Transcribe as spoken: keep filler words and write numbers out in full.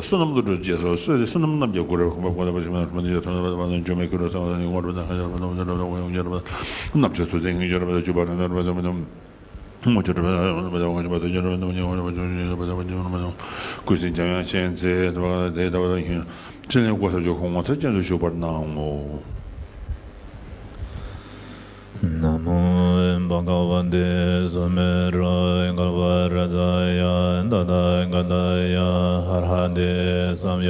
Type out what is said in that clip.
བསོད་ནམས་བློ་གྲོས་རྗེས་སུ་གསོལ་ཏེ། བསོད་ནམས་རྣམས་ཀྱི་གུ་རུ་ཕུང་པོ་ཀུན་ཏུ་འཇོམས་པའི་ཁུར་ལ་བསམ་པ་ནི་འཇོམས་པའི་ཁུར་ལ་བསམ་པ་ནི་ངོ་སྤྲོད་ན་ཁ་ཡར་བ་དང་ཡར་བ་དང་ཡར་བ་དང་ཡར་བ་དང་ཡར་བ་དང་བཅུ་པ་ནི་ནར་བ་དང་མི་དང་མོ་ཆུ་གྲུབ་པ་དང་ཡར་བ་དང་ཡར་བ་དང་ཀུན་གསལ་འཇམ་དབྱངས་མཁྱེན་བརྩེ་དེ་ལྟ་བུ་དང་ཡང་ཕྲིན་ལས་སྒོ་ས་ཇོ་ཁོ་ངོ་མཚར་ཅན་དུ་བཞུགས་པར་གནང་ངོ་། ན་མོ་བྷ་ག་བ་ཏེ་སུ་མེ་རུ་ཀལ་པ་ར་ཛ་ཡ་ཏ་ཐཱ་ག་ཏཱ་ཡ་ཨ་ར་ཧ་ཏེ་སམ་ཡོ།